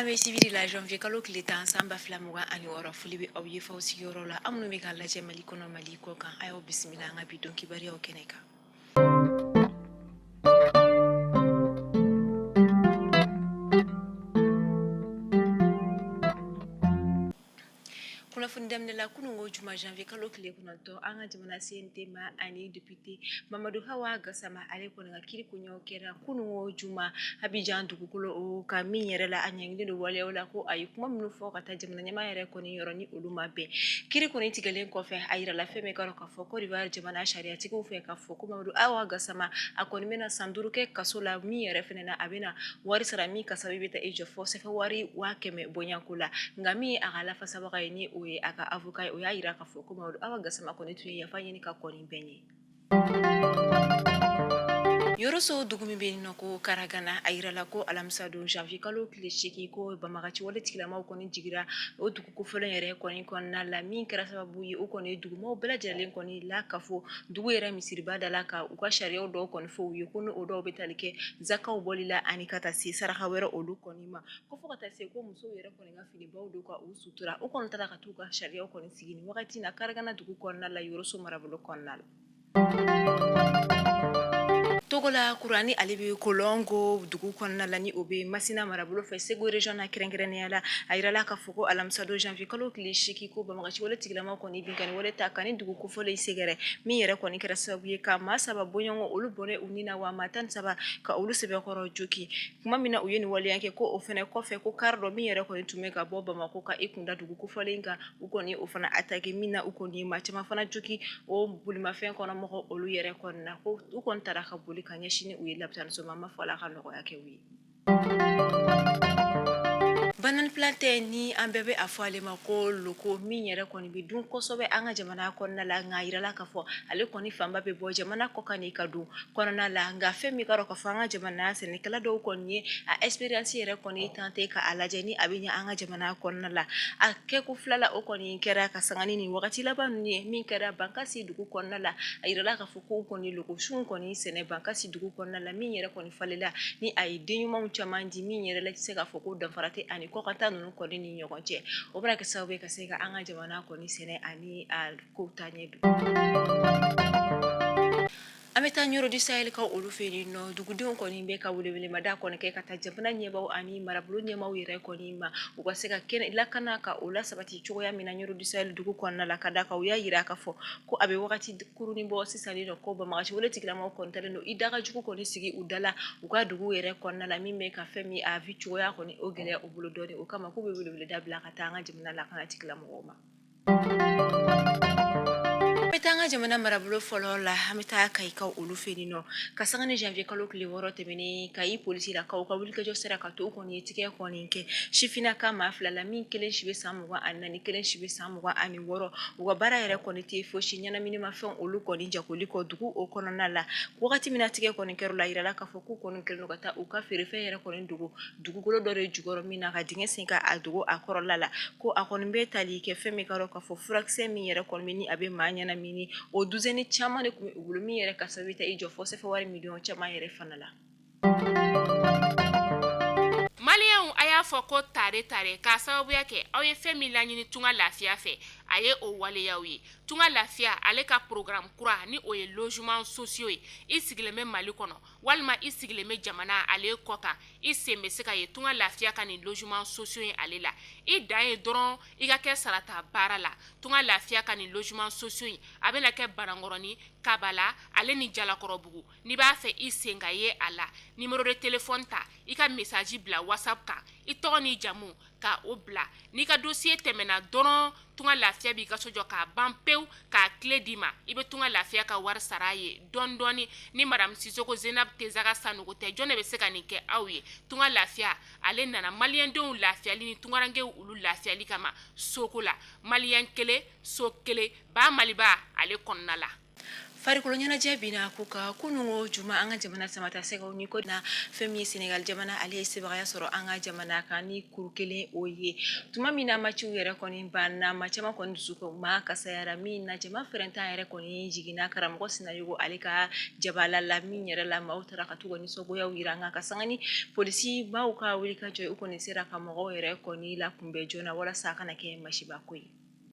An bɛ sibiri la, janvier kalo tile 10, san 2026. Foli bɛ aw ye f'aw sigiyɔrɔ la. Aw minnu bɛ k'a lajɛ Mali kɔnɔ, Mali kɔ kan, a y'aw bisimila an ka bi don kibaruyaw kɛnɛ kan. Kunnafoni daminɛ la, kununko juma, janvier kalo tile 9, an ka jamana CNT maa ani député Mamadu Hawa Gasama, ale kɔni ka kiri koɲɛw kɛra kununko juma Abijan dugukolo o kan, min yɛrɛ la a ɲangilen don waleyaw la ko a ye kuma minnu fɔ ka taa jamana ɲɛmaa yɛrɛ kɔni yɔrɔ ni olu ma bɛn. Kiri kɔni tigɛlen kɔfɛ, a yirala fɛn min k'a fɔ Côte d'Ivoire jamana sariyatigiw fɛ k'a fɔ ko Mamadu Hawa Gasama, a kɔni bɛna san 5 kɛ kaso la, min yɛrɛ fana na a bɛna wari sara min kasabi bɛ taa i jɔ fɔ sɛfɛ wari 100,000 bɔɲɔgɔnko la. Nka min ye a ka lafasabaga ye, ni o ye a ka avocat ye, o y'a jira k'a fɔ ko Mamadu Hawa Gasama kɔni tun ye yafa ɲini ka kɔn nin bɛɛ ɲɛ. Yoroso dugu min bɛ yen nɔ ko Karagana, a yirala ko alamisa don, janvier kalo tile 8, ko banbagaci wale tigilamaw kɔni jigira o dugu kofɔlen yɛrɛ kɔni kɔnɔna la, min kɛra sababu ye u kɔni ye dugumaaw bɛɛ lajɛlen kɔni lakafo dugu yɛrɛ misiriba da la, ka u ka sariyaw dɔw kɔni fɔ u ye, ko ni o dɔw bɛ tali kɛ zakaw bɔli la ani ka taa se saraka wɛrɛ olu kɔni ma, ko fo ka taa se ko musow yɛrɛ kɔni ka finibaw don ka u sutura. U kɔni taara ka t'u ka sariyaw kɔni sigi nin wagati na Karagana dugu kɔnɔna la, Yoroso marabolo kɔnɔna la. Togola kura ni ale bɛ Kolongo dugu kɔnɔna la, ni o bɛ Masina marabolo fɛ, Segu région na kɛrɛnkɛrɛnnenya la, a yirala k'a fɔ ko alamisa don, janvier kalo tile 8, ko banbagaci wale tigilamaw kɔni binkanni wale ta ka nin dugu kofɔlen sɛgɛrɛ, min yɛrɛ kɔni kɛra sababu ye ka maa 3 bɔɲɔgɔn olu bɔnɛ u ni na, wa maa 13 ka olu sɛbɛkɔrɔ jogin. Tuma min na u ye nin waleya kɛ, ko o fana kɔfɛ, ko kari dɔ min yɛrɛ kɔni tun bɛ ka bɔ Bamakɔ ka i kunda dugu kofɔlen kan, u kɔni o fana attaqué, min na u kɔni ye maa caman fana jogin o bolimafɛn kɔnɔ mɔgɔ olu yɛrɛ kɔni na, ko u kɔni taara ka boli ka ɲɛsin ni u ye lapitaniso ma. An b'a fɔ Ala ka nɔgɔya kɛ u ye. Banane plantain ni an bɛɛ bɛ a fɔ ale ma ko loko, min yɛrɛ kɔni bɛ dun kosɛbɛ an ka jamana kɔnɔna la, nka a yirala k'a fɔ ale kɔni fanba bɛ bɔ jamana kɔkan de ka don kɔnɔna la. Nka fɛn min k'a dɔn k'a fɔ an ka jamana sɛnɛkɛla dɔw kɔni ye a expérience yɛrɛ kɔni tenter ka a lajɛ ni a bɛ ɲɛ an ka jamana kɔnɔna la. A kɛko fila la, o kɔni kɛra ka sanga ni nin wagati laban ninnu ye, min kɛra Bankasi dugu kɔnɔna la. A yirala k'a fɔ ko kɔni lokosunw kɔni sɛnɛ Bankasi dugu kɔnɔna la, min yɛrɛ kɔni falenla ni a ye den ɲumanw caman di, min yɛrɛ la i tɛ se k'a fɔ ko danfara tɛ ani kɔkanta ninnu kɔni ni ɲɔgɔn cɛ. O bɛna kɛ sababu ye ka se ka an ka jamana kɔni sɛnɛ ani a kow taa ɲɛ don. An bɛ taa Ɲɔrɔ du Sahel ka olu fɛ yen nɔ. Dugudenw kɔni bɛ ka welewelemada kɔni kɛ ka taa jamana ɲɛmaaw ani marabolo ɲɛmaaw yɛrɛ kɔni ma, u ka se ka kɛnɛ lakana ka o lasabati cogoya min na Ɲɔrɔ du Sahel dugu kɔnɔna la, ka da kan u y'a jira k'a fɔ ko a bɛ wagati kurunin bɔ sisan nɔ, ko banbagaci wale tigilamaw kɔni talen don i daga jugu kɔni sigi u da la u ka dugu yɛrɛ kɔnɔna la, min bɛ ka fɛn min a vie cogoya kɔni o gɛlɛya u bolo dɔɔnin. O kama k'u bɛ weleweleda bila ka taa an ka jamana lakana tigilamɔgɔw ma. An bɛ taa an ka jamana marabolo fɔlɔ la, an bɛ taa Kayikaw olu fɛ yen nɔ. Ka sanga ni janvier kalo tile 6 tɛmɛnen, Kayi polisilakaw ka wulikajɔ sera ka to u kɔni ye tigɛ kɔni kɛ sifinnaka maa 2 la, min kelen si bɛ san 24, kelen si bɛ san 26. U ka baara yɛrɛ kɔni tɛ fosi ɲɛnaminimafɛn olu kɔni jagoli kɔ dugu o kɔnɔna la. Wagati min na tigɛ kɔni kɛra u la, a yirala k'a fɔ k'u kɔni kɛlen don ka taa u ka feerefɛn yɛrɛ kɔni dogo dugukolo dɔ de jukɔrɔ, min na ka dingɛ sen ka a dogo a kɔrɔla la, ko a kɔni bɛ tali kɛ fɛn min k'a dɔn k'a fɔ furakisɛ min yɛrɛ kɔni bɛ ni a bɛ maa ɲɛnamini, o douzaine caman de tun bɛ u bolo, min yɛrɛ kasabi bɛ taa i jɔ fɔ sɛfɛ wari miliyɔn caman yɛrɛ fana la. Maliyɛnw, a y'a fɔ ko tare tare k'a sababuya kɛ aw ye fɛn min laɲini Tunga Lafiya fɛ, a ye o waleyaw ye. Tunga Lafiya ale ka programme kura ni o ye logements sociaux ye. I sigilen bɛ Mali kɔnɔ walima i sigilen bɛ jamana ale kɔ kan, i sen bɛ se ka ye Tunga Lafiya ka nin logements sociaux in ale la. I dan ye dɔrɔn i ka kɛ sarata baara la. Tunga Lafiya ka nin logements sociaux in a bɛna kɛ Banankɔrɔni, Kabala ale ni Jalakɔrɔbugu. N'i b'a fɛ i sen ka ye a la, numéro de téléphone ta, i ka message bila WhatsApp kan, i tɔgɔ n'i jamu ka o bila. N'i ka dossier tɛmɛna dɔrɔn, Tunga Lafiya b'i ka so jɔ k'a ban pewu, k'a clé d'i ma. I bɛ Tunga Lafiya ka wari sara a ye dɔɔni dɔɔni. Ni madame Sisoko Zenab Tezaga Sanogo tɛ, jɔn de bɛ se ka nin kɛ aw ye? Tunga Lafiya ale nana maliyɛndenw lafiyali ni tungarankew olu lafiyali kama soko la. Maliyɛn kelen, so kelen, ba Maliba ale kɔnɔna la. Farikolo ɲɛnajɛ bina ko ka kununko juma an ka jamana samatasɛgɛw ni ko na fɛn min ye Senegal jamana, ale ye sebagaya sɔrɔ an ka jamana kan ni kuru kelen o ye. Tuma min na maciw yɛrɛ kɔni banna, maa caman kɔni dusu maa kasayara min na, jama fɛrɛntan yɛrɛ kɔni jiginna karamɔgɔ Sinayogo ale ka jabala la, min yɛrɛ la maaw taara ka to ka nisɔngoyaw yira, nka ka sanga ni polisi maaw ka wulikajɔ, u kɔni sera ka mɔgɔw yɛrɛ kɔni lakunbɛn joona walasa a kana kɛ masibako ye.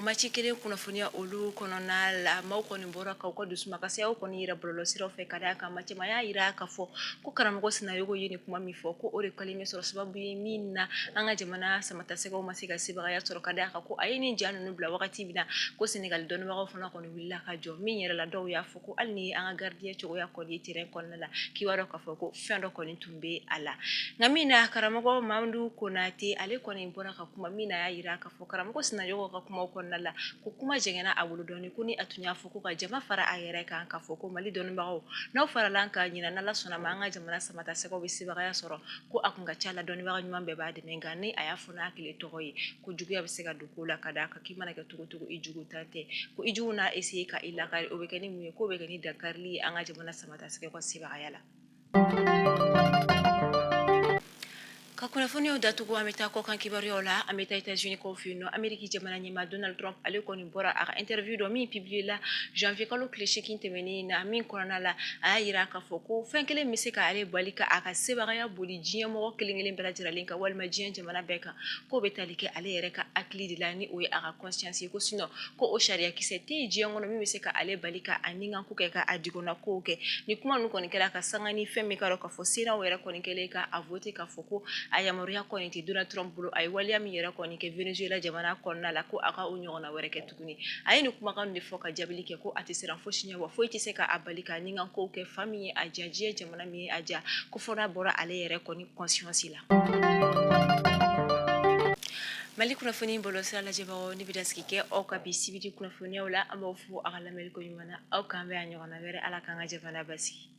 Maci kelen kunnafoniya olu kɔnɔna la, maaw kɔni bɔra k'u ka dusumakasiyaw kɔni yira bɔlɔlɔsiraw fɛ, ka d'a kan maa caman y'a yira k'a fɔ ko karamɔgɔ Sinayogo ye nin kuma min fɔ, ko o de kɛlen bɛ sɔrɔ sababu ye min na an ka jamana samatasɛgɛw ma se ka sebagaya sɔrɔ, ka d'a kan ko a ye nin ja ninnu bila wagati min na, ko Senegali dɔnnibagaw fana kɔni wulila ka jɔ, min yɛrɛ la dɔw y'a fɔ ko hali ni an ka gardien cogoya kɔni ye terrain kɔnɔna la, k'i b'a dɔn k'a fɔ ko fɛn dɔ kɔni tun bɛ a la. Nka min na karamɔgɔ Mamadu Konate, ale kɔni bɔra ka kuma, min na y'a yira k'a fɔ karamɔgɔ Sinayogo ka kumaw kɔnɔna la, ko kuma jɛngɛnna a bolo dɔɔni, ko ni a tun y'a fɔ ko ka jama fara a yɛrɛ kan, k'a fɔ ko Mali dɔnnibagaw, n'aw farala an kan ɲinan, n'Ala sɔnna ma, an ka jamana samatasɛgɛw bɛ sebagaya sɔrɔ, ko a kun ka ca la dɔnnibaga ɲuman bɛɛ b'a dɛmɛ. Nka ni a y'a fɔ n'a kelen tɔgɔ ye, ko juguya bɛ se ka don ko la, ka d'a kan k'i mana kɛ cogo cogo, i jugu tan tɛ, ko i jugu n'a essayer ka i lakari, o bɛ kɛ ni mun ye? K'o bɛ kɛ ni dankarili ye an ka jamana samatasɛgɛw ka sebagaya la. Ka kunnafoniyaw datugu, an bɛ taa kɔkan kibaruyaw la. An bɛ taa États-Unis kaw fɛ yen nɔ. Ameriki jamana ɲɛmaa Donald Trump, ale kɔni bɔra a ka interview dɔ min publié la janvier kalo tile 8 tɛmɛnen na, min kɔnɔna la a y'a yira k'a fɔ ko fɛn kelen bɛ se ka ale bali ka a ka sebagaya boli diɲɛ mɔgɔ kelen kelen bɛɛ lajɛlen kan walima diɲɛ jamana bɛɛ kan, k'o bɛ tali kɛ ale yɛrɛ ka hakili de la, ni o ye a ka conscience ye, ko sinon ko o sariya kisɛ tɛ yen diɲɛ kɔnɔ min bɛ se ka ale bali ka a nikanko kɛ, ka a duguna kow kɛ. Ni kuma ninnu kɔni kɛra ka sanga ni fɛn min ka dɔn k'a fɔ Sénat yɛrɛ kɔni kɛlen ka a voté k'a fɔ ko a yamaruya kɔni tɛ Donald Trump bolo, a ye waleya min yɛrɛ kɔni kɛ Venezuela jamana kɔnɔna la, ko a ka o ɲɔgɔnna wɛrɛ kɛ tuguni. A ye nin kumakan de fɔ ka jaabili kɛ ko a tɛ siran fosi ɲɛ, wa foyi tɛ se ka a bali ka nikankow kɛ, fan min ye a diya, diɲɛ jamana min ye a diya, ko fo n'a bɔra ale yɛrɛ kɔni conscience la. Mali kunnafoni bɔlɔlɔsira lajɛbagaw, ne bɛ dasigi kɛ aw ka bi sibiri kunnafoniyaw la. An b'aw fo aw ka lamɛnni ko ɲuman na. Aw k'an bɛn a ɲɔgɔnna wɛrɛ. Ala k'an ka jamana basigi.